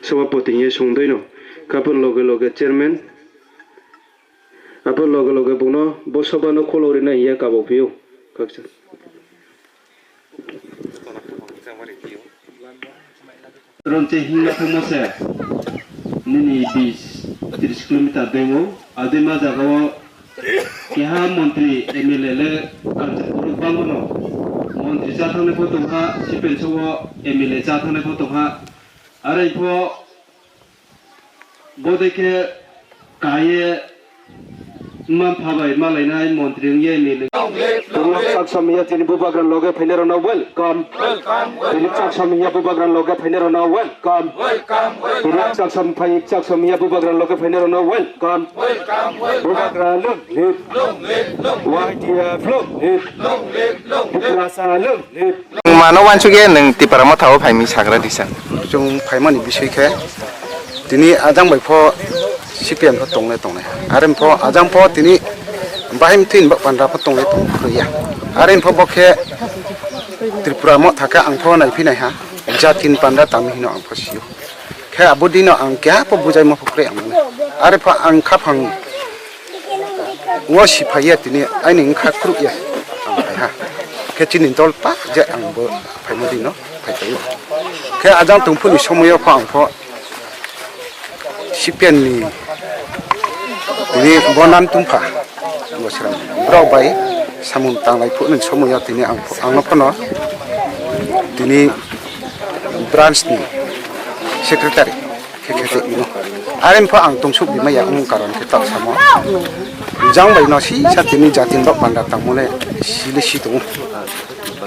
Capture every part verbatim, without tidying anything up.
Sabhapati hwnwi songdwino, kapin loge loge chairman, apor loge loge bongno bo sobhano khulok rina hiya kabo phio. Kaksa. Ronche hingma thangma se nini bis tris kilometer debo, adema jagao keha montri M L A le kansa borok bangmano. Montri cha thangnai pho tongha, sipen sobo M L A cha thangnai pho tongha. Are pho bodei khe kaye man phabai malainai montri wngye M L A. Tini chak samya tini bubagra loge phainai rokno welcome. Tini chak samya bubagra loge phainai rokno welcome. Tini chak sam phai chak samya bubagra loge phainai rokno welcome. Bubagra long live. Y T F long live. Tiprasa long live. Nwng mano wansukya nwng Tipra Motha o phaimwi sagra disa. Chwng phaimani biswi khe tini ajang bai pho C P M pho tongle tongnai. Are pho ajang pho tini bahim thin ba panda pho tongle tong khruya. Are pho bo khe Tripura Motha khe ang pho nai phi nai ha. Jatin panda tamo hino ang pho sio. Khe abo dino ang keha pho bujaima pho kwrwi ang mano. Are pho ang khaphang o si phaiya tini aini wngkha kwrwkya ang phaiha. Khe chini dol pa je ang bo phaima dino phai paio. Khe ajang tongphuni somoyo pho ang pho C P M ni tini bo nan tungpha. Bo srang borok bai samung tanglai phukni somoyo tini ang pho, ang no phano tini branch ni secretary khe khe tongmino. Are pho ang tongsuk bimaya wng karon khe tak samo. Jang bai no si sa tini jatin rok panda tangmole sile si tongo.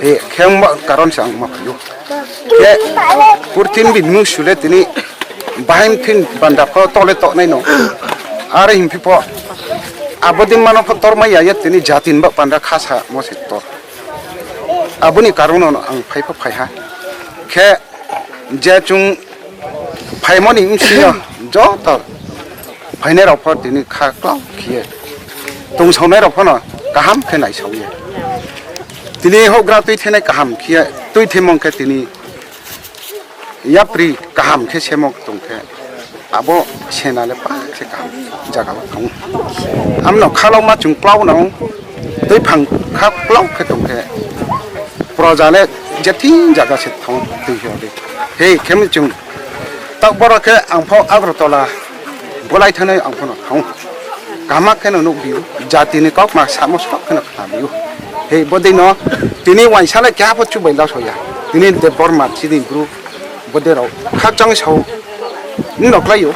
He khe wngma karon se ang ma phaiyo. Khe purthimbi nung sule tini bahim thin panda pho tole toknai no. Are himpi pho abodin mano pho tormaya ya tini jatin ba panda khasa mo se tor. Aboni karono ang phai pho phaiha. Khe je chwng phaimani wngsiyo joto phainairok pho tini kha kwlao khiye tongsaonairok phano kaham khe naisaoya. Tini houhgra twi thenai kaham khiye twi themong khe tini yapri kaham khe semok tong khe abo sena le pa se kaham jaga o thang. Amno khalok ma chwng kwlao nang twi phang kha kwlao khe tong khe proja le jetin jaga se thang twi hodi. He khe chwng tak boro khe ang pho Agartala bolai thanai ang phano thang. Kaham kheno nukdi, jatini kokma samo sok kheno khnadi. He bodino tini wansale kya pho chubai lasoya. Tini Debbarma chini bru boderok khakchang sao noklaio.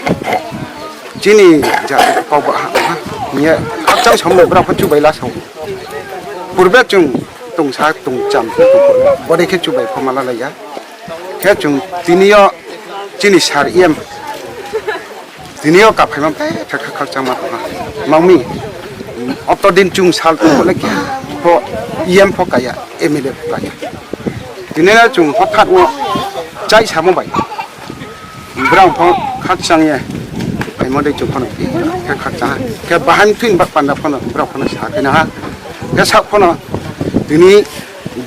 Chini jati kokba ha niya khakchang sao bra pho chubai lasao. Purbe chwng tongsa tongcham bodei khe chubai pho mala laiya. Khe chwng tiniyo chini sar iyam tiniyo kaphaima bai kha kha khakchangma tongha. Mangmi, mm, otodin chwng sal tongkole khe pho iyam pho kaya, M L A pho kaya. Tinino chwng hothat no chai samo bai. Brang pho khakchang ye. Phaima dei chwng phano khe khakchang ha. Khe bahai thwin bak panda phano brang phano sa khe na ha. Khe sak phano tini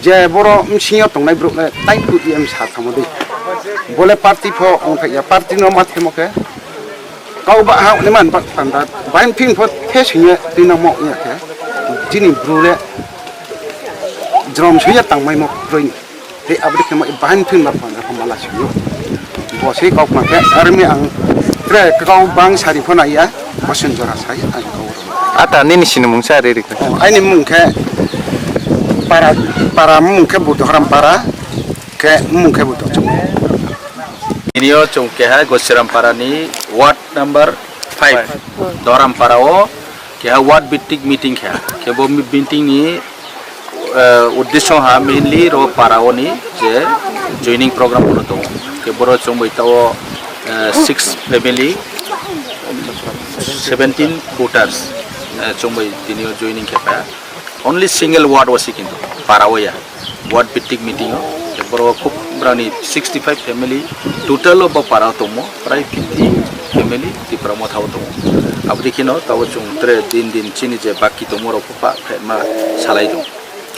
je boro msingyo tongnai borok le tai phu iyam sa thamo dei. Bole party pho ongthai ya, party no ma themo khe. Kau ba ha ni man bak panda, bain phing pho the singye twi no mo ya khe. Jini bru le jrom singye tang mai mo kroi ni. He abri khe mo bain phing bak panda pho mala singyo. Bo se kau ma khe army ang tre kau bang sari pho na ya, bosun jora sai ang kau. Ata nini sini mungsa re re. Oh, aini mung khe para, para mung khe Buddharam para, khe mung khe Buddha chum. Tini o chwng keha Gosiram para ni ward number five. Five. Doram para o keha ward bittik meeting kha. Khe bo mi-, meeting ni, eh, uddesho ha mainly ro para o ni je joining program bo tongo. Khe boro chwng bai ta o, eh, six family, seventeen voters, eh, chwng bai tini o joining khe kha. Only single ward o si kintu para o ya. Ward bittik meeting o, borok khub brani sixty five family total o bo para o tongmo, prai fifty family Tipra Motha o tongo. Aboni kheno tabo chwng tre din din chini je baki tongmo rok pa phaima salai tongo.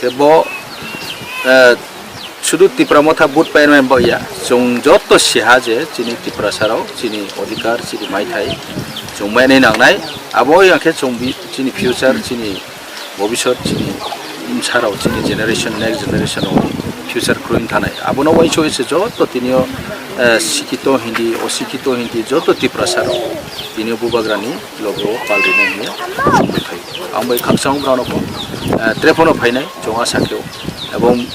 Khe bo, eh, Sudu Tipra Motha vote painai bokya, chwng joto siha je chini Tiprasa rok chini odhikar, chini maithai chwng mainai nangnai. Abo yang khe chwng bi-, chini future, chini bobisot, chini bwsarok, chini generation, next generation o future kwrwi thanai. Abono uaiso se joto tinio, eh, sikito hindi, osikito hindi joto Tiprasa rok tinio bubagrani logo palrino hiya. Ang bai khakchang brano, eh, trephano phainai chwng asa khe, ebong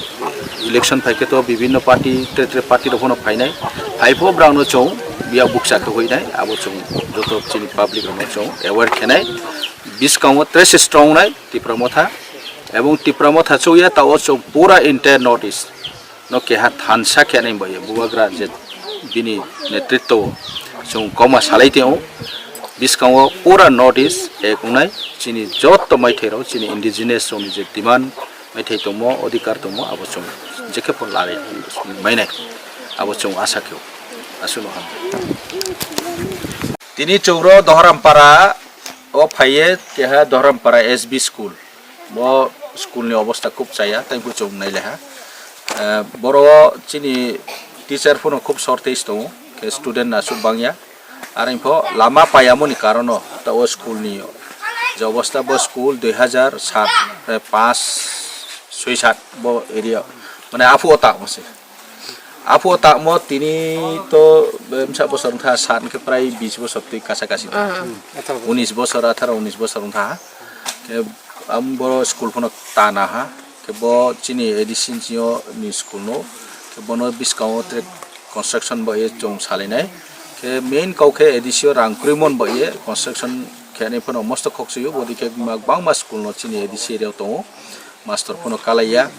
election phaikhe to bibhinno party, tre tre party rok phano phainai. Phaipho brangno chwng biya bukcha khe huinai, abo chwng joto chini public rokno chwng aware khenai. Biskango tre se strong nai Tipra Motha, ebong Tipra Motha chukya tao chwng pura entire North East no keha thansa khenai bai bubagra je bini netritwo chwng koma salai tio. Biskango pura North East ek wngnai chini joto maithai rok chini indigenous rokni je demand maithai tongmo, odhikar tongmo, abo chwng jekhe pho lari mainai, abo chwng asa khe o. Aswkno ham. Tini chwngro Dohrampara o phaiye, keha Dohrampara S B school. Bo school ni obostha khub chaya, tei bo chwng nailaha. Eh, boro chini teacher phano khub shortage tongo, khe student aswk bangya. Are pho lama payamoni karono ta o school ni je obostha, bo school dui hazar sat, eh, pas, soi sat bo area, mane aphuo ta mose. Aphuo ta mo tini to, eh, bwsa bosor wngkha sat hwnkhe prai bis bosor twi kacha kachi. Unis bosor, atharo unis bosor wngkha. Khe am boro school phano tana ha. Khe bo chini A D C ni school no. Khe bono biskango tre construction bo ye chwng salainai. Khe main kok khe A D C o rang kwrwi mon bo ye construction khe ani phano mosto khok suyo. Bodi khe ma-, bangma school no chini A D C area o tongo. Master phano kalaiya.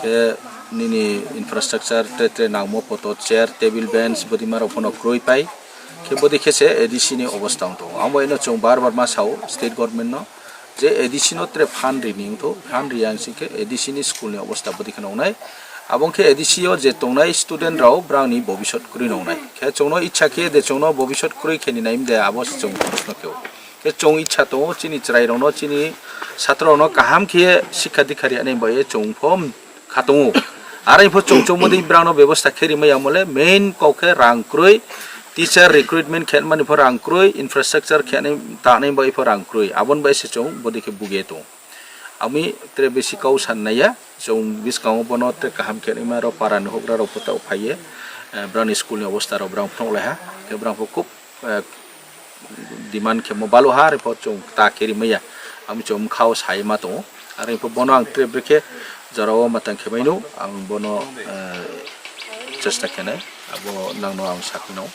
Khe nini infrastructure tre tre nangmo poto chair, table, bench bodi marok phano kwrwi pai. Khe bodi khe se A D C ni obostha wng tongo. Amo eno chwng bar bar ma sao state government no. Je A D C no tre phan ri ni wngtho, phan ri yang sing khe A D C ni school ni obostha bwdikhe nongnai. Abo wngkhe A D C o je tongnai student rao brang ni bobisot kwrwi nongnai. Khe chwngno ichha khe de chwngno bobisot kwrwi khe ni naim de abo se chwng proshno khe o. Khe chwng ichha tongo chini chwrai rokno chini satro rokno kaham khe sikha dikha ri ani bai chwng pho kha tongo. Are pho chwng chwng modi brang no bebosta khe rimai ya mole main kok khe rang kwrwi, teacher recruitment khe mani pho rang kwrwi, infrastructure khe nai ta nai bai pho rang kwrwi. Abon bai se chwng bodi khe buge tongo. Ami tre besi kau san nai ya, chwng biskango bono tre kaham khe nai ma rok para ni hokra rok pho ta phai ye, eh, brang ni school ni obostha rok brang phunuk lai ha, khe brang pho khub, eh, demand khe mo balu ha, are pho chwng ta khe rimai ya. Ami chwng khao sai ma tongo. Are pho bono ang tre brekhe jora o matang khe maino, ang bono, eh, chesta khe nai. Abo nang no ang sakno.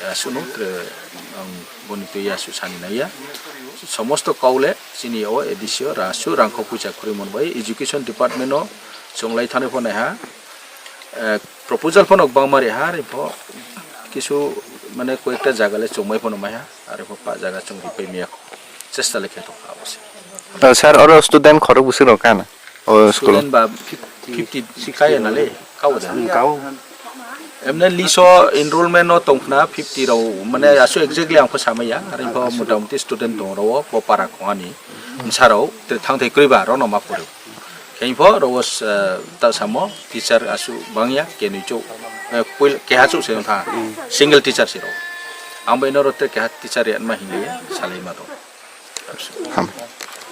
Ya suno tre ang boni twi ya su sani nai ya. Somosto kau le chini o A D C o ra su rang kho puisa khurui mon bai education department o chwng lai thani pho nai ha. Eh, proposal phano bangma ri ha, are pho kisu mane koyekta jaga le chwngmai phano mai ha, are pho pa jaga chwng ripai miya kho. Chesta le khe tong abo se. O, sir, oro student khorok bwswk rok kana? O school. Student ba fifty kaya na le, kau da. Kau. Emne liso enrollment no tong khna fifty rok, mane aso exactly ang pho samaya, are pho motamuti student tong ro, bo para khongani, bwsa rok, tre thang thai kwrwi ba, rok no ma phuru. Khe pho ro, eh, ta samo teacher asu bangya, kenui chuk, eh, puil-, keha chuk se wngkha, single teacher se ro. Ang bai no ro tre keha teacher ya ma hinli salai ma to. Ham.